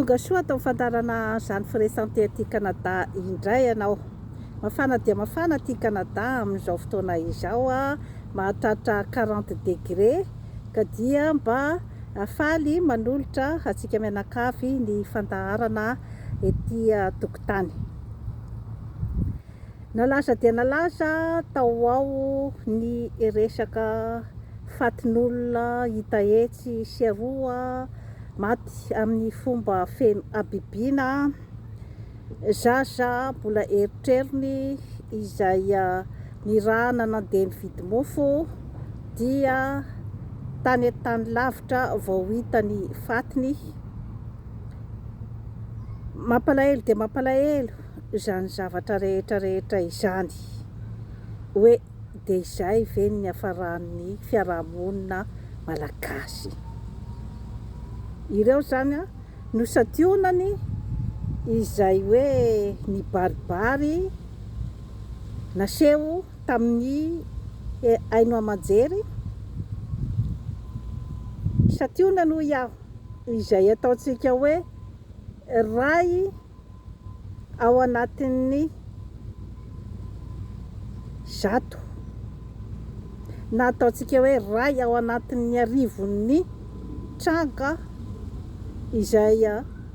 Tonga soa ato amin'ny fandaharana Jeanne Frais Santé aty Canada indray ianao. Mafana dia mafana aty Canada amin'izao fotoana izao, mahatratra 40 degré ka dia mba faly manolotra antsika mianakavy ny fandaharana ety an-tokotany. Nalaza dia nalaza tao ho ao ny resaka fatin'olona hita etsy sy aroa maty amin'ny fomba feno habibiana, zaza mbola erotrerony izay nirahana nandeha nividy mofo dia tany an-tany lavitra vao hita ny fatiny. Mampalahelo dia mampalahelo izany zavatra rehetra rehetra izany hoe dia izay ve ny niafaran'ny fiarahamonina malagasy. Ireo izany no santionany izay hoe nibaribary naseho tamin'ny haino aman-jery. Santionany hoy aho izay ataontsika hoe ray ao anatin'ny 100 na ataontsika hoe ray ao anatin'ny arivon'ny tranga izay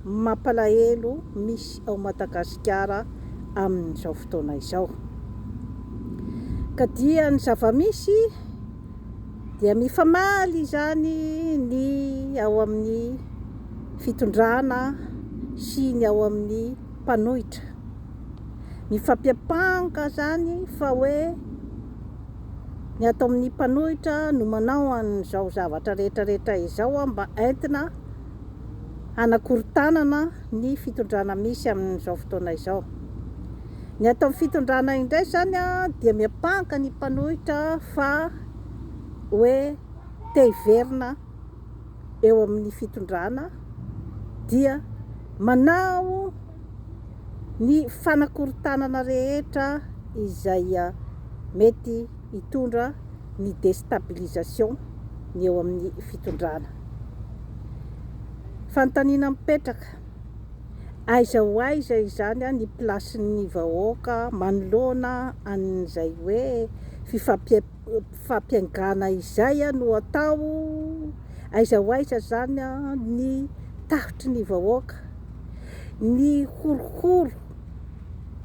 mampalahelo misy ao Madagasikara amin'izao fotoana izao. Ka dia ny zava-misy dia mifamaly izany ny ao amin'ny fitondrana sy ny ao amin'ny mpanohitra. Mifampiampanga izany fa hoe ny ato amin'ny mpanohitra no manao an'izao zavatra rehetra rehetra izao mba entina hanakorontanana ny fitondrana misy amin'izao fotoana izao. Ny ato amin'ny fitondrana indray izany dia miampanga ny mpanohitra fa hoe te hiverina eo amin'ny fitondrana dia manao ny fanakorontanana rehetra izay mety hitondra ny destabilisation ny eo amin'ny fitondrana. Fanontaniana mipetraka, aiza ho aiza izany ny place-n'ny vahoaka manoloana an'izay hoe fifampiaingàna izay no atao, aiza ho aiza izany ny tahotry ny vahoaka, ny horohoro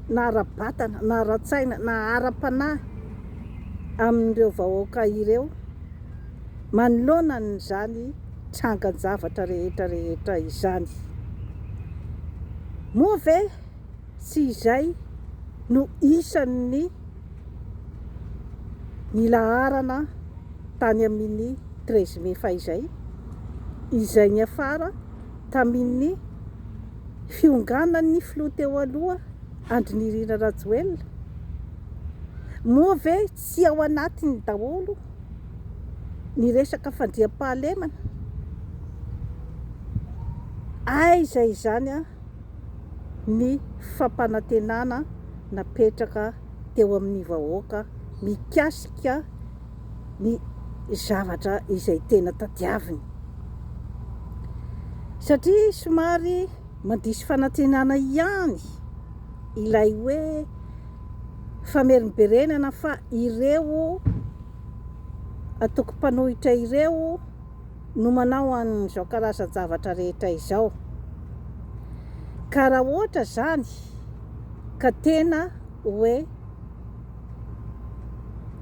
na ara-batana na ara-tsaina na ara-panahy amin'ireo vahoaka ireo manoloana an'izany trangan-javatra rehetra rehetra izany. Moa ve tsy izay no isan'ny nilaharana tany amin'ny 13 mai fahizay, izay niafara tamin'ny fionganan'ny filoha teo aloha Andry Nirina Rajoelina? Moa ve tsy ao anatiny daholo ny resaka fandriampahalemana? Aiza izany ny fampanantenana napetraka teo amin'ny vahoaka mikasika ny zavatra izay tena tadiaviny? Satria somary mandiso fanantenana ihany ilay hoe famerimberenana fa ireo antoko mpanohitra ireo no manao an'izao karazan-javatra rehetra izao. Ka raha ohatra izany ka tena hoe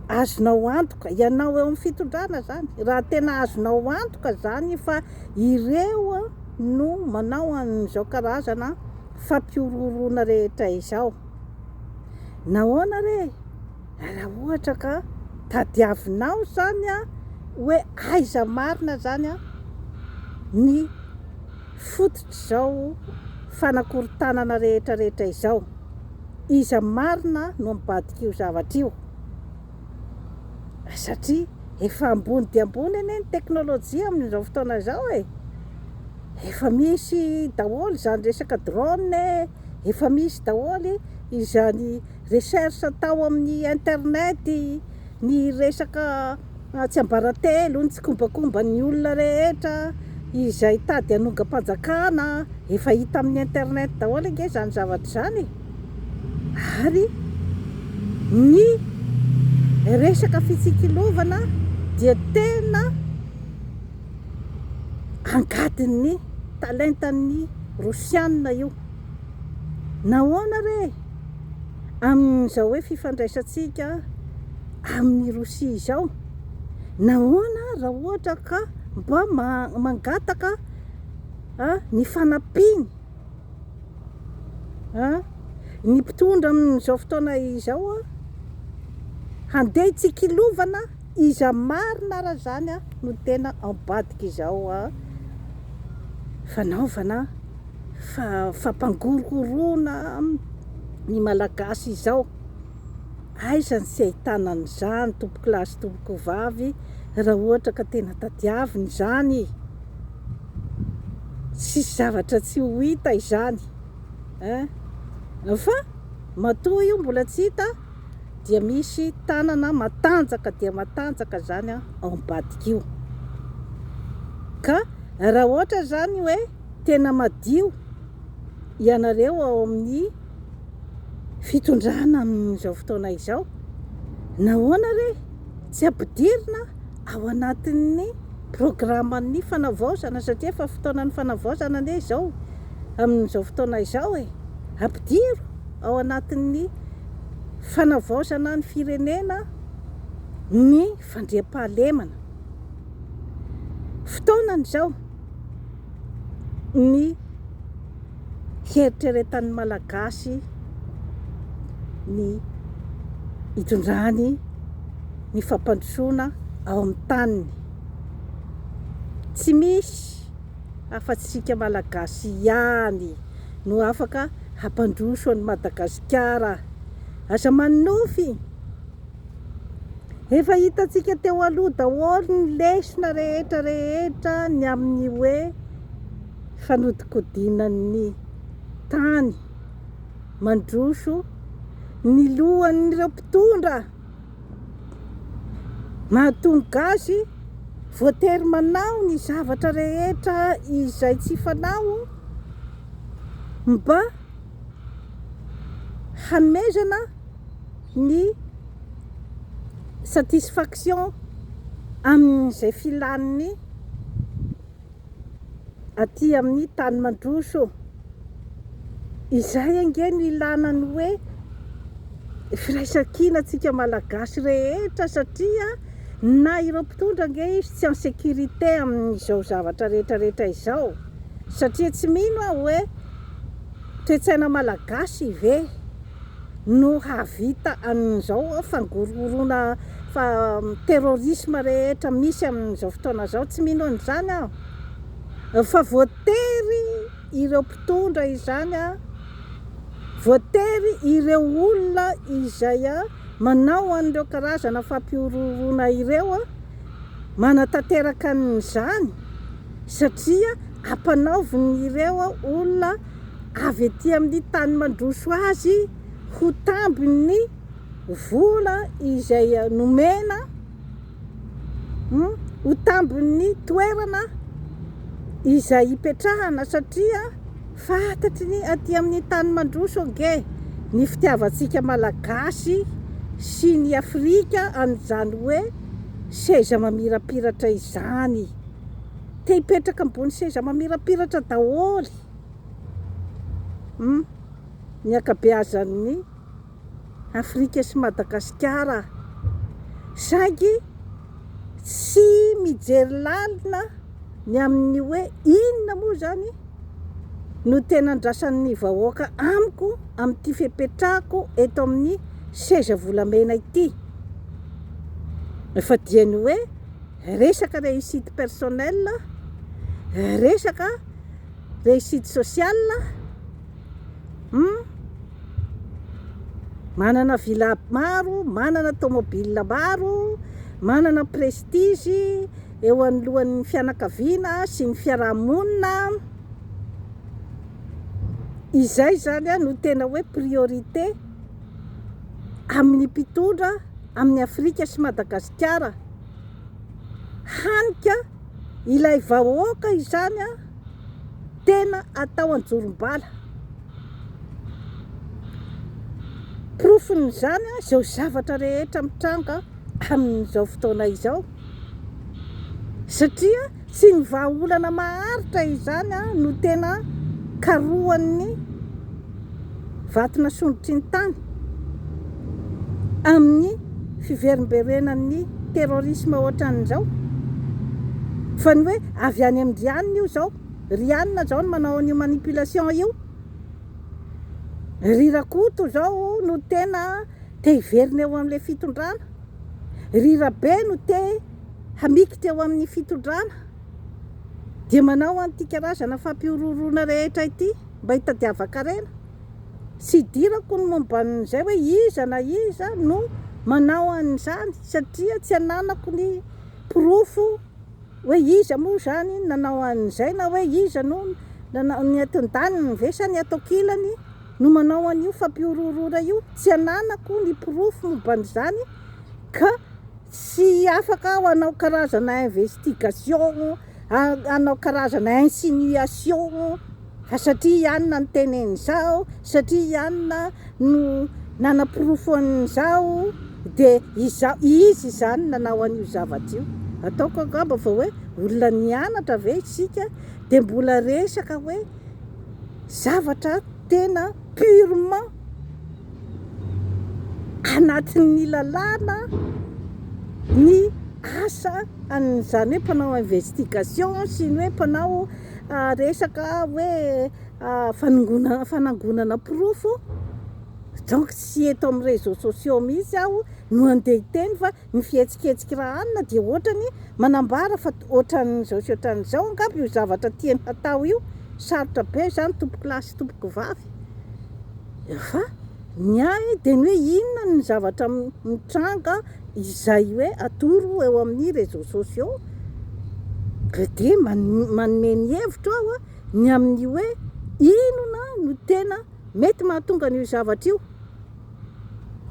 azonao antoka, ianao eo amin'ny fitondrana izany, raha tena azonao antoka izany fa ireo no manao an'izao karazana fampihorohoroana rehetra izao, nahoana re raha ohatra ka tadiavinao izany hoe aiza marina izany ny fototr'izao fanakorontanana rehetra rehetra izao, iza marina no ambadik'io zavatra io? Satria efa ambony dia ambony anie ny teknolojia amin'izao fotoana izao e! Efa misy daholo izany resaka drone e, efa misy daholo izany recherche atao amin'ny internet, ny resaka tsiambaratelo, ny tsikombakomban'ny olona rehetra, izay tady hanongam-panjakana, efa hita amin'ny internet daholo ange izany zavatra izany e! Ary ny resaka fitsikilovana dia tena angadin'ny talentan'ny Rosiana io. Nahoana re amin'izao hoe fifandraisantsika amin'i Rosia izao? Nahoana raha ohatra ka mba mangataka ny fanampiany ny mpitondra amin'izao fotoana izao handeha hitsikilovana iza marina ara izany no tena ambadik'izao fanaovana fampangorohoroana ny Malagasy izao. Aiza ny tsy ahitana an'izany tompokolahy sy tompokovavy raha ohatra ka tena tadiavina izany? Tsisy zavatra tsy ho hita izany eh! Fa matoa io mbola tsy hita dia misy tanana matanjaka dia matanjaka izany ao ambadika io. Ka raha ohatra izany hoe tena madio ianareo ao amin'ny fitondrana amin'izao fotoana izao, nahoana re tsy ampidirina ao anatin'ny programan'ny fanavaozana satria efa fotoanan'ny fanavaozana anie izao amin'izao fotoana izao e! Ampidiro ao anatin'ny fanavaozana ny firenena ny fandriampahalemana. Fotoanany izao ny hieritreretan'ny Malagasy ny hitondrany ny fampandrosoana ao amin'ny taniny. Tsy misy afa-tsy isika Malagasy ihany no afaka hampandroso an'i Madagasikara. Aza manonofy! Efa hitantsika teo aloha daholo ny lesona rehetra rehetra ny amin'ny hoe fanodikodinan'ny tany mandroso ny lohan'ireo mpitondra mahatonga azy voatery manao ny zavatra rehetra izay tsy fanao mba hanomezana ny satisfaction amin'izay filan'ny aty amin'ny tany mandroso. Izay ange no ilana ny hoe firaisankina antsika Malagasy rehetra satria na ireo mpitondra ange izy tsy en sécurité amin'izao zavatra rehetra rehetra izao satria tsy mino aho hoe toe-tsaina Malagasy ve no hahavita an'izao fangorohoroana fa terrorisme rehetra misy amin'izao fotoana izao, tsy mino an'izany aho fa voatery ireo mpitondra izany voatery ireo olona izay manao an'ireo karazana fampihorohoroana ireo manatanteraka an'izany satria ampanaovin'ireo olona avy aty amin'ny tany mandroso azy ho tambin'ny vola izay nomena, ho tambin'ny toerana izay ipetrahana satria fantatry ny aty amin'ny tany mandroso ange ny fitiavantsika Malagasy sy ny Afrika an'izany hoe seza mamirapiratra izany. Te hipetraka ambony seza mamirapiratra daholo hum ny ankabeazan'ny Afrika sy Madagasikara saingy tsy mijery lalina ny amin'ny hoe inona moa izany no tena andrasan'ny vahoaka amiko amin'ity fepetrahako eto amin'ny seza volamena ity fa dia ny hoe Resaka réussite personnelle, resaka réussite sociale, hum, manana villa maro, manana tomobile maro, manana prestige eo anoloan'ny fianakaviana sy ny fiaraha-monina, izay izany no tena hoe priorité amin'ny mpitondra amin'i Afrika sy Madagasikara. Hany ka ilay vahoaka izany tena atao anjorom-bala. Porofon'izany izao zavatra rehetra mitranga amin'izao fotoana izao. Satria tsy ny vahaolana maharitra izany no tena karohan'ny vato nasondrotry ny tany amin'ny fiverimberenan'ny terrorisme ohatran'izao. Fa ny hoe avy any amin-dry anona io izao, ry anona izao no manao an'io manipulation io. Ry Rakoto izao no tena te hiverina eo amin'ilay fitondrana. Ry Rabe no te hamikitra eo amin'ny fitondrana. Dia manao an'ity karazana fampihorohoroana rehetra ity mba hitadiavan-karena. Tsy idirako ny momba an'izay hoe iza na iza no manao an'izany satria tsy ananako ny porofo hoe iza moa izany nanao an'izay na hoe iza no nanao, ny ato an-daniny ve sa ny ato an-kilany no manao an'io fampihorohoroana io, tsy ananako ny porofo momba an'izany ka tsy afaka aho hanao karazana investigation, hanao karazana insinuation fa satria i anona niteny an'izao, satria i anona no nanaporofo an'izao dia izao, izy izany nanao an'io zavatra io. Ataoko angamba fa hoe olona nianatra ve isika dia mbola resaka hoe zavatra tena purement anatin'ny lalàna ny asa an'izany hoe mpanao investigation sy ny hoe mpanao resaka hoe fanongona fanangonana porofo. Donc tsy eto amin'ny réseaux sociaux mihitsy aho no andeha hiteny fa ny fihetsiketsika raha anona dia ohatrany manambara fa ohatran'izao sy ohatran'izao angamba io zavatra tiany hatao io. Sarotra be izany tompokolahy sy tompokovavy. Fa ny ahy dia ny hoe inona ny zavatra mitranga izay hoe atoro eo amin'ny réseaux sociaux ka dia manome ny hevitro aho ny amin'ny hoe inona no tena mety mahatonga an'io zavatra io.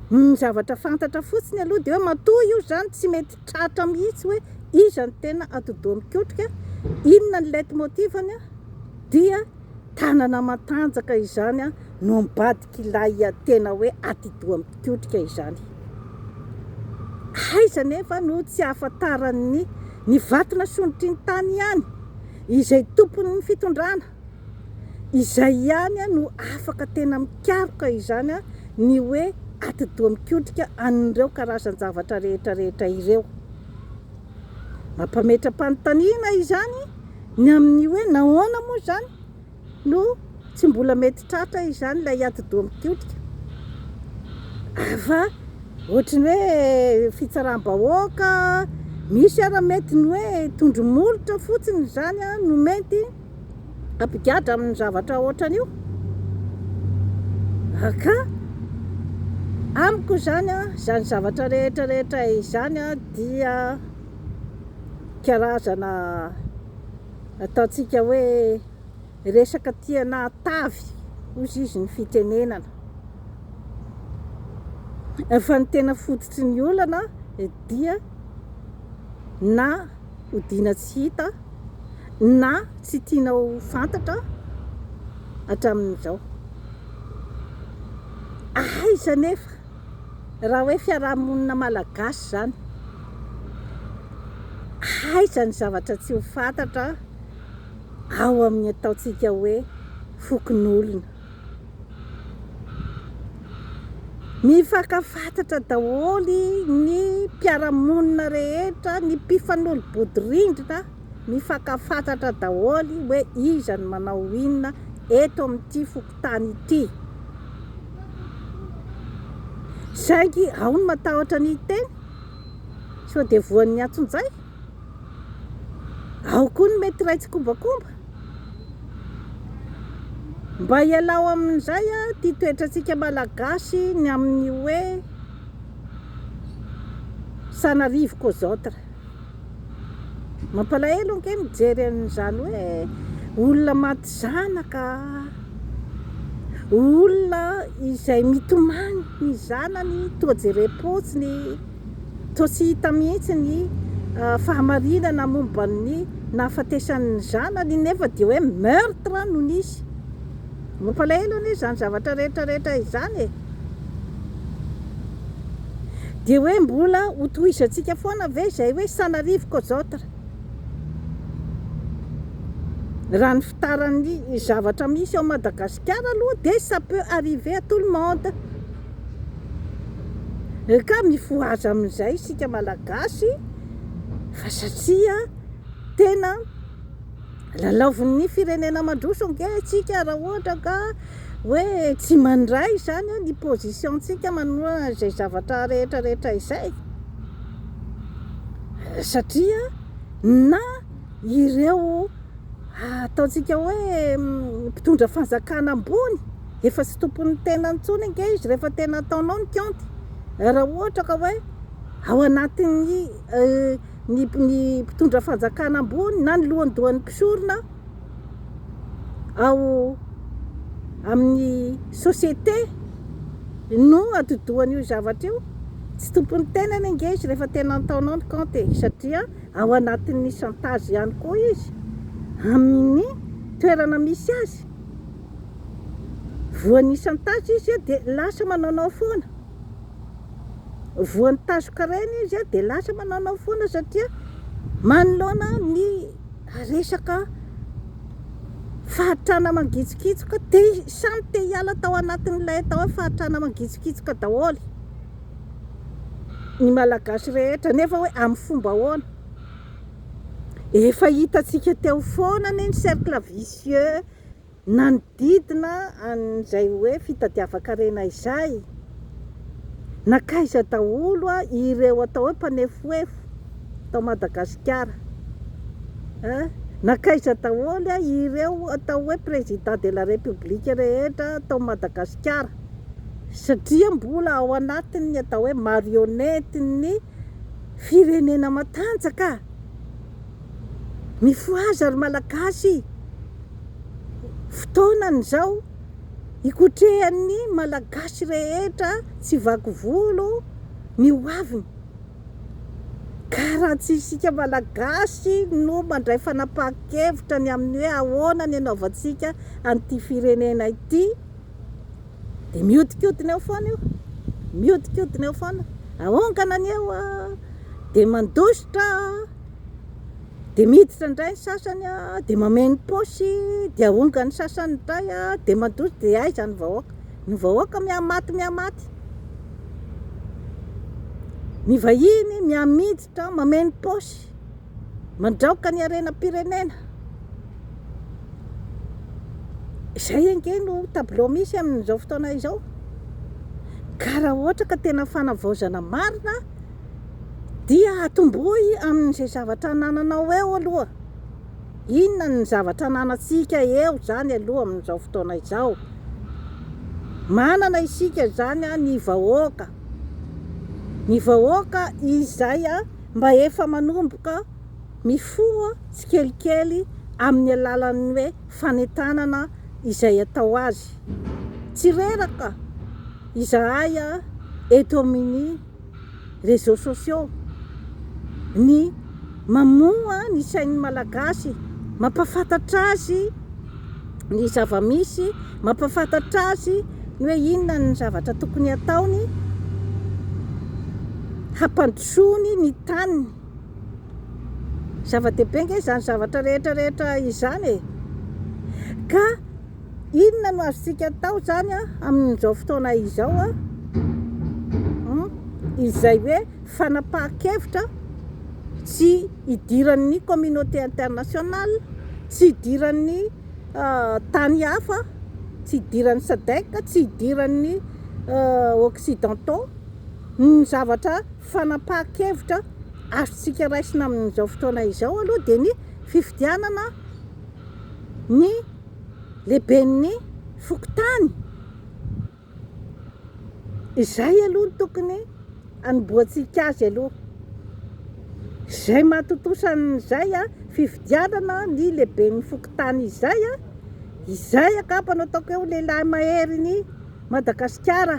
Ny zavatra fantatra fotsiny aloha dia hoe matoa io izany tsy mety tratra mihitsy hoe iza no tena atidoha mikotrika, inona ny leitmotiv-ny dia tanana matanjaka izany no ambadik'ilay tena hoe atidoha mikotrika izany. Aiza anefa no tsy ahafantaran'ny ny vato nasondrotry ny tany ihany izay tompon'ny fitondrana, izay ihany no afaka tena mikaroka izany ny hoe atidoha mikotrika an'ireo karazan-javatra rehetra rehetra ireo. Mampametra-panontaniana izany ny amin'ny hoe nahoana moa izany no tsy mbola mety tratra izany ilay atidoha mikotrika fa ohatry ny hoe fitsaram-bahoaka, misy ara mety ny hoe tondro-molotra fotsiny izany no mety hampigadra amin'ny zavatra ohatran'io. Ka amiko izany, izany zavatra rehetra rehetra izany dia karazana ataontsika hoe resaka tiana hatavy hozy izy ny fitenenana. Fa ny tena fototry ny olana dia na hodiana tsy hita na tsy tiana ho fantatra hatramin'izao. Aiza anefa raha hoe fiarahamonina malagasy izany, aiza ny zavatra tsy ho fantatra ao amin'ny ataontsika hoe fokonolona. Mifankafantatra daholo ny mpiara-monina rehetra, ny mpifanolo-bodirindrina, mifankafantatra daholo hoe iza no manao inona eto amin'ity fokontany ity. Saingy ao ny matahotra ny hiteny sao dia voan'ny antsonjay. Ao koa ny mety iray tsikombakomba. Mba ialao amin'izay ity toetrantsika malagasy ny amin'ny hoe ça n'arrive qu'aux autres. Mampalahelo ange mijery an'izany hoe olona maty zanaka, olona izay mitomany ny zanany toa jerem-potsiny. Toa tsy hita mihitsy ny fahamarinana momba ny nahafatesan'ny zanany nefa dia hoe meurtre no nisy. Mampalahelo anie izany zavatra rehetra rehetra izany e! Dia hoe mbola ho tohizantsika foana ve izay hoe ça n'arrive qu'aux autres? Raha ny fitaran'ny zavatra misy ao Madagasikara aloha dia ça peut arriver à tout le monde. Ka mifohaza amin'izay isika Malagasy fa satria tena lalaovin'ny firenena mandroso ange isika raha ohatra ka hoe tsy mandray izany ny position-tsika manoloana izay zavatra rehetra rehetra izay satria na ireo ataontsika hoe mpitondra fanjakana ambony efa tsy tompon'ny tenany intsony ange izy rehefa tena ataonao ny kaonty raha ohatra ka hoe ao anatin'ny ny ny mpitondra fanjakana ambony na ny lohandohan'ny mpisorona ao amin'ny société no atidohan'io zavatra io, tsy tompon'ny tenany ange izy rehefa tena ataonao ny compte e, satria ao anatin'ny chantage ihany koa izy amin'ny toerana misy azy, voan'ny chantage izy dia lasa manaonao foana. Voan'ny tazokarena izy dia lasa manaonao foana satria manoloana ny resaka fahantrana mangitsokitsoka te samy te hiala tao anatin'ilay atao hoe fahantrana mangitsokitsoka daholo ny Malagasy rehetra nefa hoe amin'ny fomba ahoana? Efa hitantsika teo foana anie ny cercle vicieux Nanodidina an'izay hoe fitadiavan-karena izay, nankaiza daholo ireo atao hoe mpanefoefo tao Madagasikara? Hein? Nankaiza daholo ireo atao hoe président de la république rehetra tao Madagasikara? Satria mbola ao anatin'ny atao hoe marionnette-n'ny firenena matanjaka. Mifohaza ry Malagasy! Fotoanany izao hikotrehan'ny Malagasy rehetra tsy vaky volo ny ho aviny. Ka raha tsy isika Malagasy no mandray fanapahan-kevitra ny amin'ny hoe ahoana ny hanaovantsika an'ity firenena ity dia mihodinkodina eo foana io, mihodinkodina eo foana. Ahongana ny eo dia mandositra. Dia miditra indray ny sasany dia mameno paosy, dia ahongan'ny sasany indray dia mandositra, dia aiza ny vahoaka? Ny vahoaka mihamaty mihamaty. Ny vahiny mihamiditra mameno paosy, mandraoka ny harenam-pirenena. Izay ange no tableau misy amin'izao fotoana izao. Ka raha ohatra ka tena fanavaozana marina, Dia atombohy amin'izay zavatra anananao eo aloha. Inona ny zavatra ananantsika eo izany aloha amin'izao fotoana izao? Manana isika izany ny vahoaka. Ny vahoaka izay mba efa manomboka mifoha tsikelikely amin'ny alalan'ny hoe fanentanana izay atao azy. Tsy reraka izahay eto amin'ny. réseaux sociaux, ny mamoha ny sain'ny Malagasy, mampahafantatra azy ny zava-misy, mampahafantatra azy ny hoe inona ny zavatra tokony hataony hampandrosoany ny taniny. Zava-dehibe ange izany zavatra rehetra rehetra izany e! Ka Inona no azontsika atao izany amin'izao fotoana izao izay hoe fanapahan-kevitra tsy idiran'ny communauté internationale, tsy idiran'ny tany hafa, tsy idiran'ny sadec, tsy idiran'ny occidentaux, ny zavatra fanapahan-kevitra azontsika raisina amin'izao fotoana izao aloha dia ny fifidianana ny lehiben'ny fokontany. Izay aloha no tokony hanombohantsika azy aloha. Izay mahatontosa an'izay fifidianana ny lehiben'ny fokontany izay, izay angamba no ataoko hoe ho lehilahy maherin'i Madagasikara.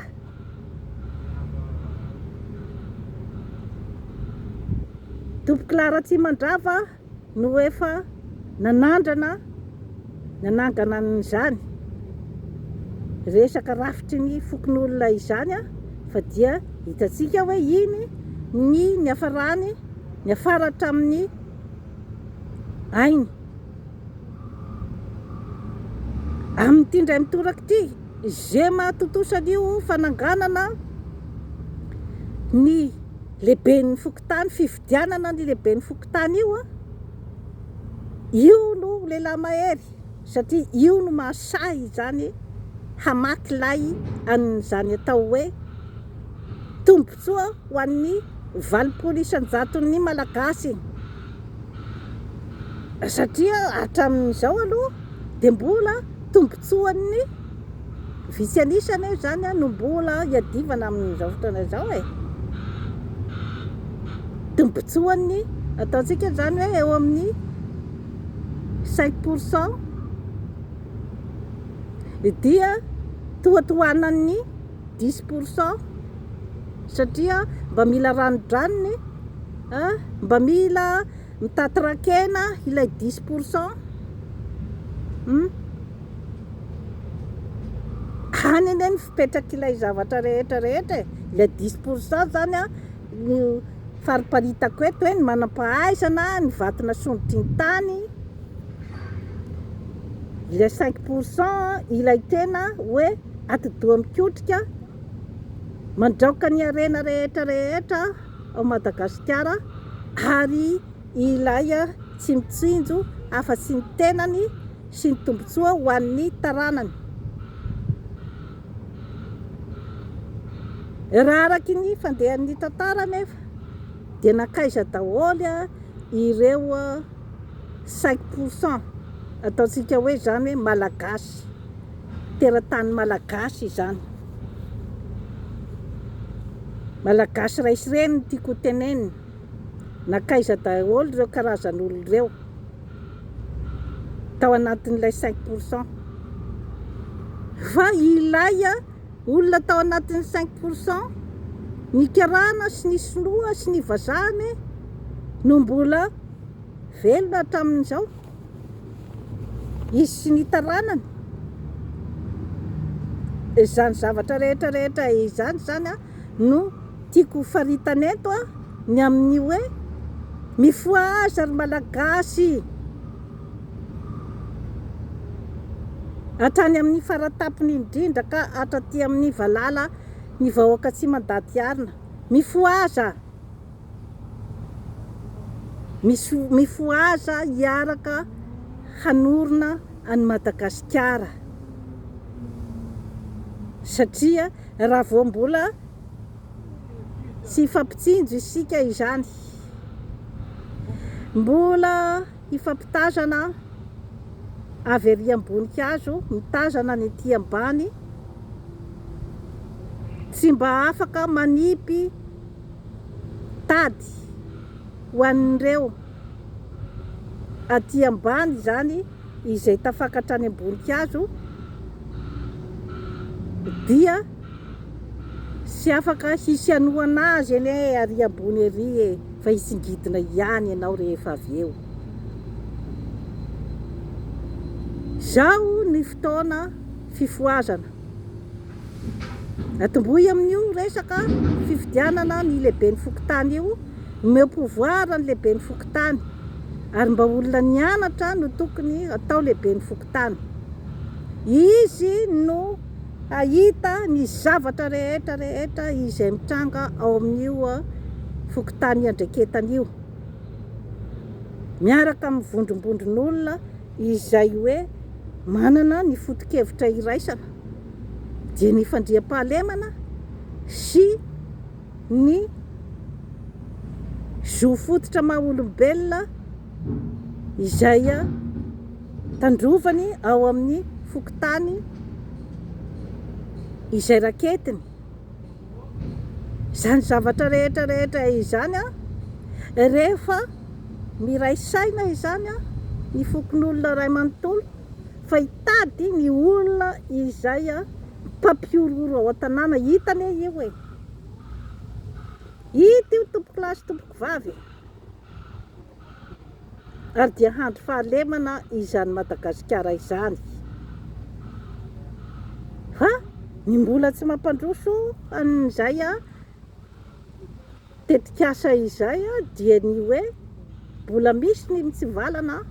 Tompokolahy Ratsimandrava. no efa nanandrana nanangana an'izany resaka rafitry ny fokonolona izany fa dia hitantsika hoe iny ny niafarany niafara hatramin'ny ainy. Amin'ity indray mitoraka ity, izay mahatontosa an'io fananganana ny lehiben'ny fokontany, fifidianana ny lehiben'ny fokontany io, io no lehilahy mahery satria io no mahasahy izany hamaky lay an'izany atao hoe tombontsoa ho an'ny 80 isan-jaton'ny Malagasy. Satria hatramin'izao aloha dia mbola tombontsoan'ny vitsy an'isa anie izany no mbola iadivana amin'izao fotoana izao e. Tombontsoan'ny ataontsika izany hoe eo amin'ny 5% dia tohatohanan'ny 10% satria mba mila ranodranony mba mila mitaty rakena ilay 10%. Hum. Any anie ny fipetrak'ilay zavatra rehetra rehetra e. Ilay 10% zany an, no fariparitako eto hoe ny manam-pahaizana, ny vato nasondrotry ny tany, ilay 5% ilay tena hoe atidoha mikotrika, mandraoka ny harena rehetra rehetra ao Madagasikara ary ilay tsy mitsinjo afa-tsy ny tenany sy ny tombontsoa ho an'ny taranany. Raha araky ny fandehan'ny tantara anefa dia nankaiza daholo ireo 5% ataontsika hoe izany hoe Malagasy, teratany Malagasy izany. Malagasy ray sy reny no tiako ho tenenina. Nankaiza daholo ireo karazan'olona ireo tao anatin'ilay 5%? Fa ilay olona tao anatin'ny 5% ny karana sy ny sinoa sy ny vazaha anie no mbola velona hatramin'izao. Izy sy ny taranany. Izany zavatra rehetra rehetra izany izany no tiako ho faritana eto ny amin'ny hoe mifohaza ry Malagasy! Hatrany amin'ny faratapony indrindra ka hatraty amin'ny valala ny vahoaka tsy mandady arina. Mifohaza! Mifohaza hiaraka hanorina an'i Madagasikara satria raha vao mbola tsy hifampitsinjo isika izany, mbola hifampitazana avy ery am-boninkazo mitazana ny ety ambany, tsy mba afaka manipy tady ho an'ireo aty ambany izany izay tafakatra any am-boninkazo dia tsy afaka hisy hanohana azy anie ary ambony ery e fa hisingidina ihany ianao rehefa avy eo. Izao ny fotoana fifohazana. Atombohy amin'io resaka fifidianana ny lehiben'ny fokontany io, omeo pouvoir ny lehiben'ny fokontany ary mba olona nianatra no tokony atao lehiben'ny fokontany. Izy no hahita ny zavatra rehetra rehetra izay mitranga ao amin'io fokontany iandraiketany io. Miaraka amin'ny vondrombondron'olona izay hoe manana ny foto-kevitra iraisana dia ny fandriampahalemana sy ny zo fototra maha olombelona izay tandrovany ao amin'ny fokontany izay raketiny. Izany zavatra rehetra rehetra izany an, rehefa miray saina izany an, ny fokonolona iray manontolo fa hitady ny olona izay mpampihorohoro ao an-tanàna, hita anie io e! Hita io tompokolahy sy tompokovavy e! Ary dia handry fahalemana izany Madagasikara izany. Fa ny mbola tsy mampandroso an'izay tetikasa izay dia ny hoe mbola misy ny mitsivalana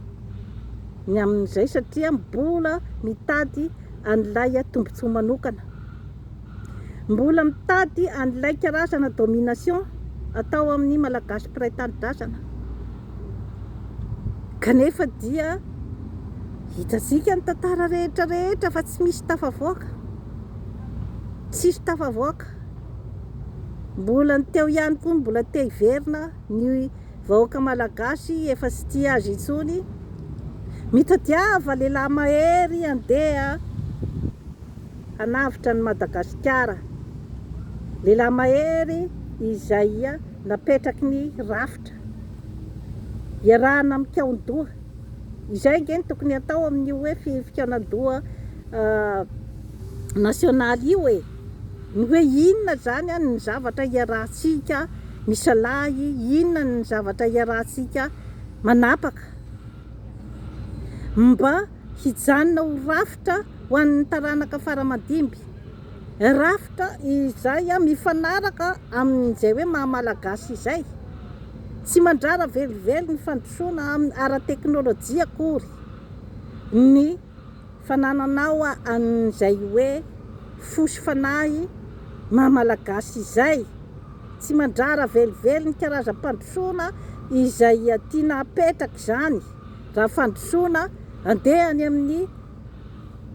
ny amin'izay satria mbola mitady an'ilay tombontsoa manokana. Mbola mitady an'ilay karazana domination atao amin'ny Malagasy mpiray tanindrazana. Kanefa dia hitantsika ny tantara rehetra rehetra fa tsy misy tafavoaka. Tsisy tafavoaka. Mbola ny teo ihany koa no mbola te hiverina, ny vahoaka malagasy efa tsy tia azy intsony. Mitadiava lehilahy mahery handeha hanavotra an'i Madagasikara. Lehilahy mahery izay napetraky ny rafitra. Iarahana mikaon-doha. Izay ange no tokony hatao amin'io hoe fikaonan-doha nasionaly io e! Ny hoe inona izany ny zavatra iarahantsika misalahy, inona ny zavatra iarahantsika manapaka mba hijanona ho rafitra ho an'ny taranaka fara aman-dimby. Rafitra izay mifanaraka amin'izay hoe maha Malagasy izay. Tsy mandrara velively ny fandrosoana amin'ny ara-teknolojia akory ny fanananao an'izay hoe fo sy fanahy maha Malagasy izay. Tsy mandrara velively ny karazam-pandrosoana izay tiana hapetraka izany. Raha fandrosoana, andeha any amin'ny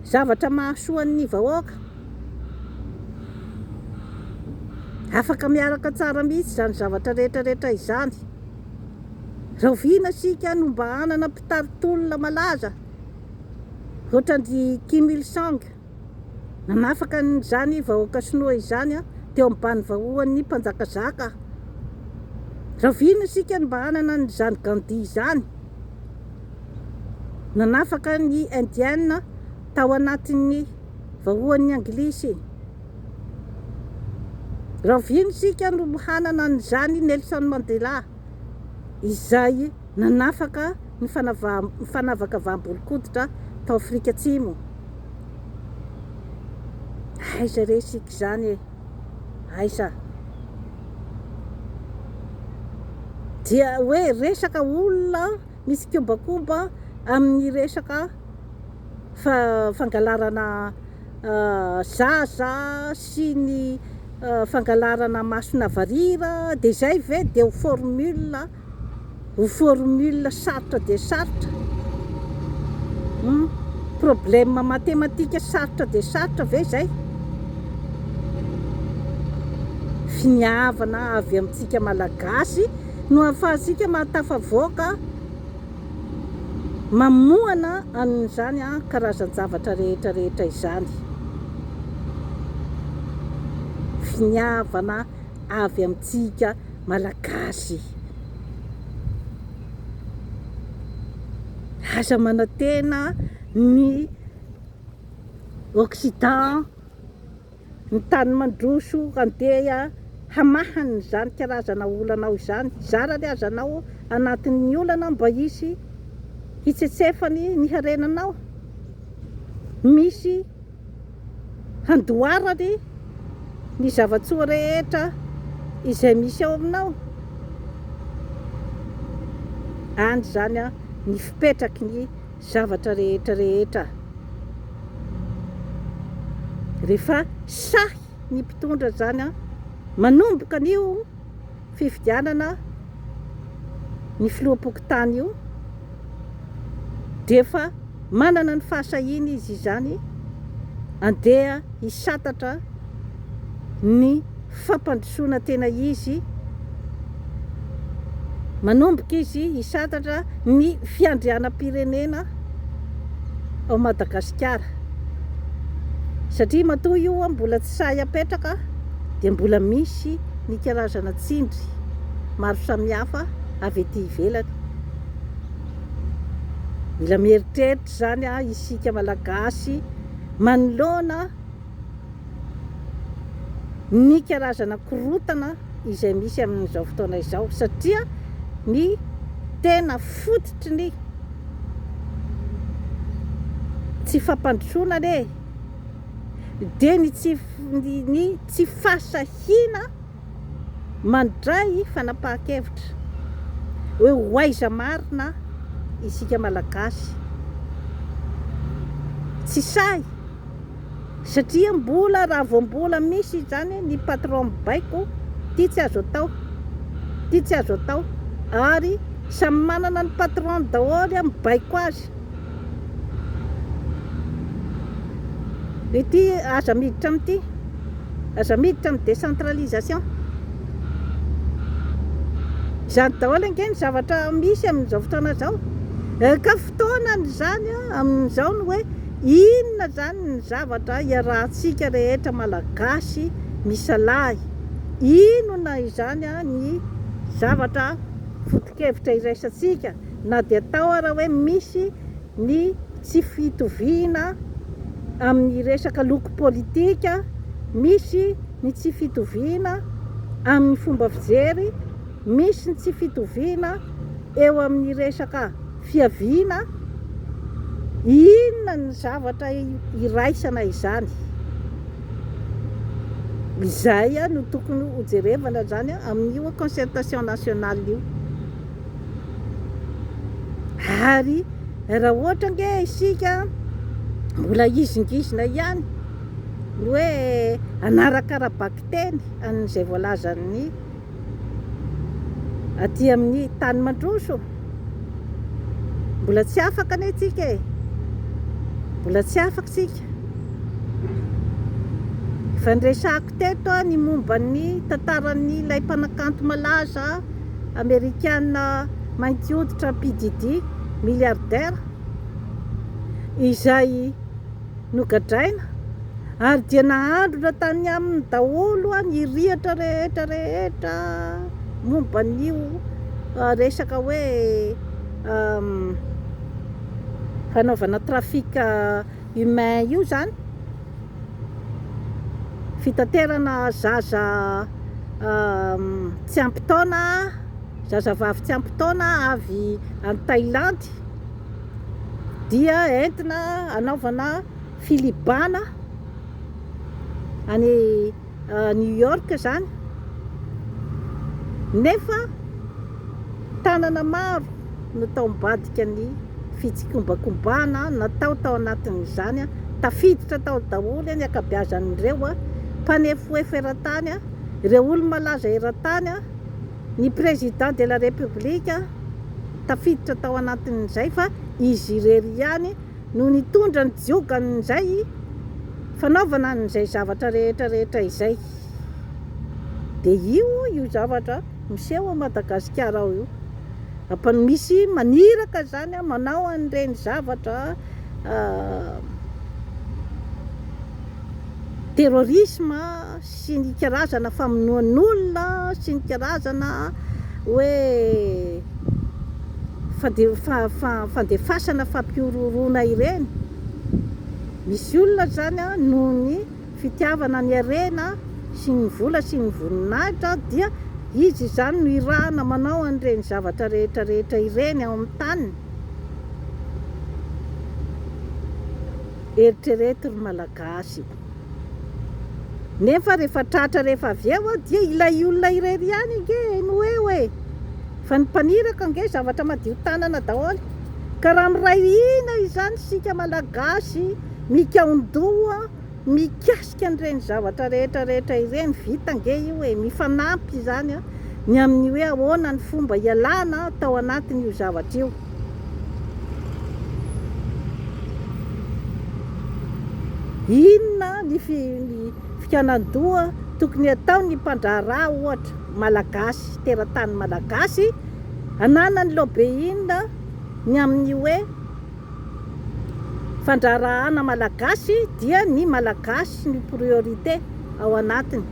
zavatra mahasoa ny vahoaka. Afaka miaraka tsara mihitsy izany zavatra rehetra rehetra izany. Rahoviana isika no mba hanana mpitari-tolona malaza ohatran-dry Kim Il Sung nanafaka an'izany vahoaka sinoa izany teo ambany vahoan'ny mpanjakazaka. Rahoviana isika no mba hanana an'izany Gandhi izany nanafaka ny Indiana tao anatin'ny vahoan'ny Anglisy. Rahoviana isika no hanana an'izany Nelson Mandela izay nanafaka ny fanavakavaham-bolon-koditra tao Afrika Atsimo? Aiza re isika izany e? Aiza? Dia hoe resaka olona misy kiombakomba amin'ny resaka fangalarana zaza sy ny fangalarana masona varira dia izay ve dia ho formule ho formule sarotra dia sarotra? Hum, problème mathématique sarotra dia sarotra ve izay? Finiavana avy amintsika Malagasy no ahafahantsika mahatafavoaka mamohana an'izany karazan-javatra rehetra rehetra izany. Finiavana avy amintsika Malagasy. Aza manantena ny Occident, ny tany mandroso handeha hamaha an'izany karazana olanao izany. Zarany aza anao anatin'ny olana mba hisy hitsetsefany ny harenanao. Misy handoarany ny zava-tsoa rehetra izay misy ao aminao. Any izany ny fipetraky ny zavatra rehetra rehetra. Rehefa sahy ny mpitondra izany manomboka an'io fifidianana ny filoham-pokontany io dia efa manana ny fahasahiana izy izany andeha hisantatra ny fampandrosoana tena izy, manomboka izy hisantatra ny fiandrianam-pirenena ao Madagasikara satria matoa io mbola tsy sahy apetraka dia mbola misy ny karazana tsindry maro samihafa avy ety ivelany. Mila mieritreritra izany isika Malagasy manoloana ny karazana korontana izay misy amin'izao fotoana izao satria ny. tena fototry ny tsy fampandrosoana anie dia ny tsy ny tsy fahasahiana mandray fanapahan-kevitra hoe ho aiza marina isika Malagasy. Tsy sahy satria mbola raha vao mbola misy izany ny patron mibaiko ity tsy azo atao, ity tsy azo atao ary samy manana ny patron-ny daholo mibaiko azy. Ity aza miditra amin'ity. Aza miditra amin'ny décentralisation. Izany daholo ange ny zavatra misy amin'izao fotoana izao. Ka fotoanany izany amin'izao ny hoe inona izany ny zavatra iarahantsika rehetra Malagasy misalahy. Inona izany ny zavatra foto-kevitra iraisantsika na dia atao ara hoe misy ny tsy fitoviana amin'ny resaka loko politika, misy ny tsy fitoviana amin'ny fomba fijery, misy ny tsy fitoviana eo amin'ny resaka fiaviana, inona ny zavatra iraisana izany? Izay no tokony hojerevana izany amin'io concertation nationale io. Ary raha ohatra ange isika mbola hizingizina ihany ny hoe hanaraka ara-bakiteny an'izay voalazan'ny aty amin'ny tany mandroso, mbola tsy afaka anie tsika e! Mbola tsy afaka tsika. Efa niresahako teto ny momba ny tantaran'ilay mpanakanto malaza Amerikana mainty hoditra P. Diddy, milliardaire, izay nogadraina ary dia nahandrona tany aminy daholo ny rihatra rehetra rehetra momba an'io resaka hoe fanaovana trafic humain io izany. Fitaterana zaza tsy ampy taona, zazavavy tsy ampy taona avy any Thaïlande dia entina hanaovana filibana any New York izany nefa tanana maro no tao ambadika ny fitsikombakombana natao tao anatin'izany, tafiditra tao daholo ny ankabeazan'ireo mpanefoefo eran-tany, ireo olo-malaza eran-tany, ny président de la république tafiditra tao anatin'izay fa izy irery ihany no nitondra ny jiogan'izay fanaovana an'izay zavatra rehetra rehetra izay. Dia io io zavatra miseho ao Madagasikara ao io. Misy maniraka izany manao an'ireny zavatra terrorisme sy ny karazana famonoan'olona sy ny karazana hoe fandefasana fampihorohoroana ireny. Misy olona izany noho ny fitiavana ny harena sy ny vola sy ny voninahitra dia izy izany no irahana manao an'ireny zavatra rehetra rehetra ireny ao amin'ny taniny. Eritrereto ry Malagasy. Nefa rehefa tratra rehefa avy eo dia ilay olona irery ihany ange no eo e! Fa ny mpaniraka ange zavatra madio tanana daholo. Ka raha miray hina izany isika Malagasy mikaon-doha mikasika an'ireny zavatra rehetra rehetra ireny, vita ange io e! Mifanampy izany ny amin'ny hoe ahoana ny fomba hialana tao anatin'io zavatra io. Inona ny fikaonan-doha tokony hataon'ny mpandraharaha ohatra Malagasy, teratany Malagasy, ananany lobbying ny amin'ny hoe fandraharahana Malagasy dia ny Malagasy no priorité ao anatiny.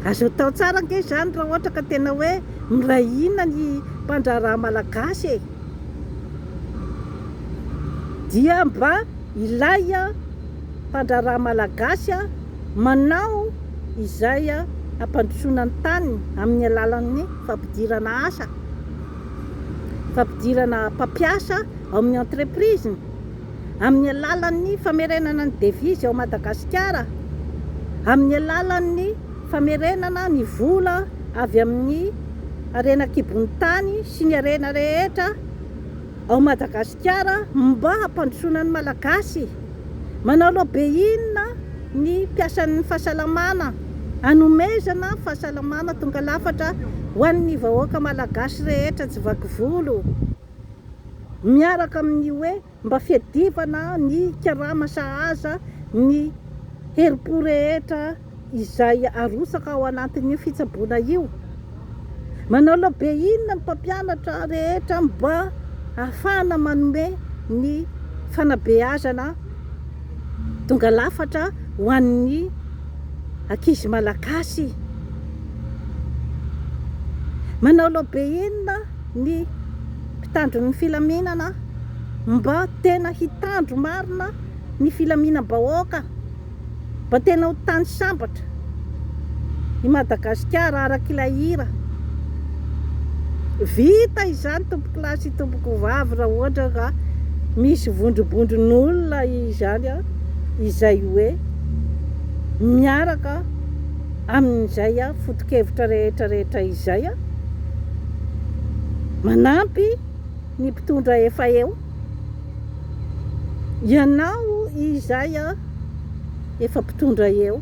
Azo atao tsara ange izany raha ohatra ka tena hoe miray hina ny mpandraharaha malagasy e! Dia mba ilay mpandraharaha malagasy manao izay hampandrosoana ny taniny amin'ny alalan'ny fampidirana asa. fampidirana mpampiasa ao amin'ny entreprise-ny, amin'ny alalan'ny famerenana ny devise ao Madagasikara, amin'ny alalan'ny famerenana ny vola avy amin'ny harena an-kibon'ny tany sy ny harena rehetra ao Madagasikara mba hampandrosoana ny Malagasy. Manao lobbying ny mpiasan'ny fahasalamana hanomezana fahasalamana tonga lafatra ho an'ny vahoaka Malagasy rehetra tsy vaky volo miaraka amin'ny hoe mba fiadivana ny karama sahaza ny herim-po rehetra izay arotsaka ao anatin'io fitsaboana io. Manao lobbying ny mpampianatra rehetra mba hahafahana manome ny fanabeazana tonga lafatra ho an'ny ankizy malagasy. Manao lobbying ny mpitandro ny filaminana mba tena hitandro marina ny filaminam-bahoaka. Mba tena ho tany sambatra i Madagasikara araka ilay hira. Vita izany tompokolahy sy tompokovavy raha ohatra ka misy vondrobondron'olona izany izay hoe miaraka amin'izay foto-kevitra rehetra rehetra izay manampy ny mpitondra efa eo. Ianao izay efa mpitondra eo,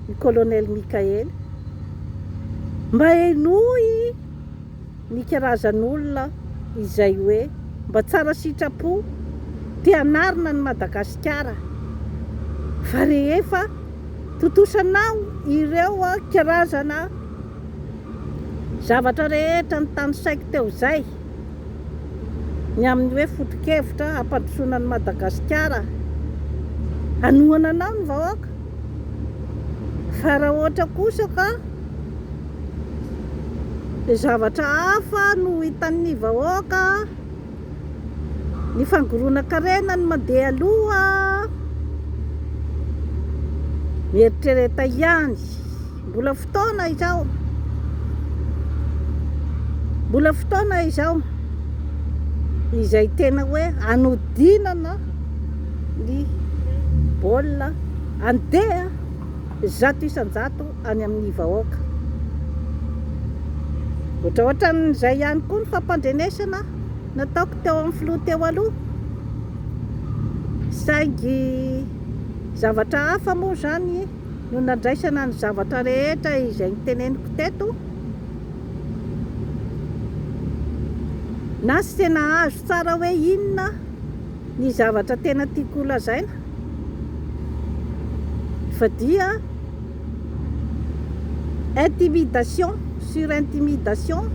ny colonel Mickaël, mba henoy ny karazan'olona izay hoe mba tsara sitrapo te hanarina an'i Madagasikara fa rehefa tontosanao ireo karazana zavatra rehetra notanisaiko teo izay, ny amin'ny hoe foto-kevitra hampandrosoana an'i Madagasikara, hanohana anao ny vahoaka, fa raha ohatra kosa ka zavatra hafa no hitan'ny vahoaka, ny fangoronan-karena no mandeha aloha, mieritrereta ihany. Mbola fotoana izao. Mbola fotoana izao izay tena hoe anodinana ny baolina andeha 100% any amin'ny vahoaka. Ohatraohatran'izay ihany koa ny fampandrenesana nataoko teo amin'ny filoha teo aloha. Saingy zavatra hafa moa izany no nandraisana ny zavatra rehetra izay noteneniko teto, na tsy tena azo tsara hoe inona ny zavatra tena tiako ho lazaina fa dia intimidation sur intimidation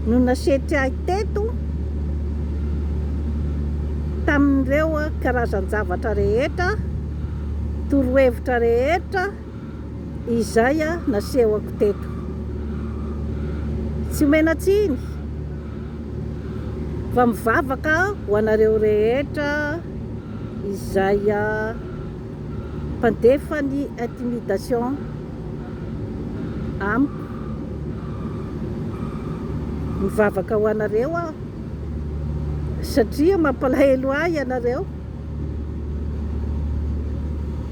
no nasetry ahy teto tamin'ireo karazan-javatra rehetra. torohevitra rehetra izay nasehoko teto. Tsy omena tsiny fa mivavaka ho anareo rehetra izay mpandefa ny intimidation amiko. Mivavaka ho anareo aho satria mampalahelo ahy ianareo.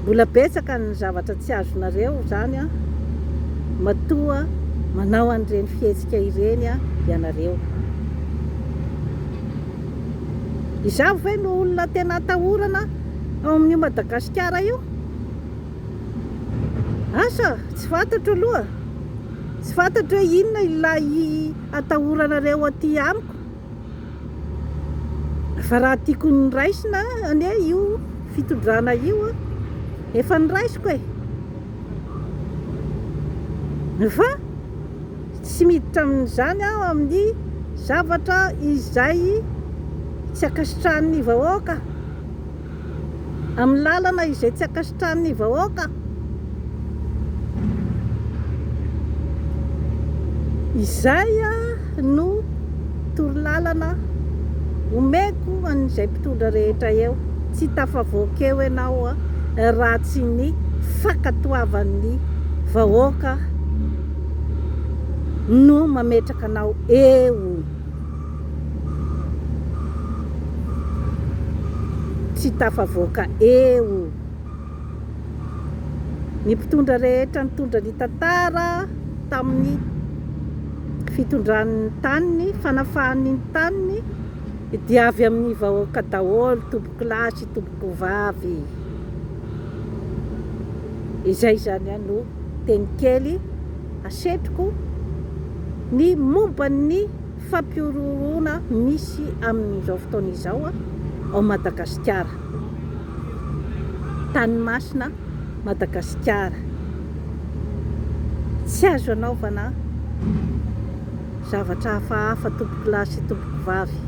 Mbola betsaka ny zavatra tsy azonareo izany an, matoa manao an'ireny fihetsika ireny ianareo. Izaho ve no olona tena atahorana ao amin'io Madagasikara io? Asa, tsy fantatro aloha. Tsy fantatro hoe inona ilay atahoranareo aty amiko. Fa raha tiako noraisina anie io fitondrana io an, efa noraisiko e! Fa tsy miditra amin'izany aho amin'ny zavatra izay tsy ankasitrahan'ny vahoaka. Amin'ny lalana izay tsy ankasitrahan'ny vahoaka. Izay no torolalana omeko an'izay mpitondra rehetra eo. Tsy tafavoaka eo ianao raha tsy ny fankatoavan'ny vahoaka no mametraka anao eo. tsy tafavoaka eo. Ny mpitondra rehetra nitondra ny tantara tamin'ny fitondrany ny taniny, fanafahany ny taniny dia avy amin'ny vahoaka daholo tompokolahy sy tompokovavy. Izay izany no teny kely asetriko ny momba ny fampihorohoroana misy amin'izao fotoana izao ao Madagasikara. Tany masina Madagasikara. Tsy azo anaovana zavatra hafahafa tompokolahy sy tompokovavy.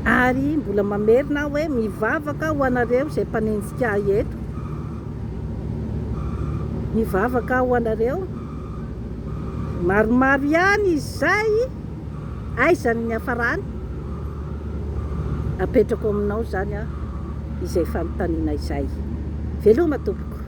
Ary mbola mamerina aho hoe mivavaka ho anareo izay mpanenjika ahy eto. Mivavaka aho ho anareo. Maromaro ihany izay aiza ny niafarany? Apetrako aminao izany izay fanontaniana izay. Veloma tompoko.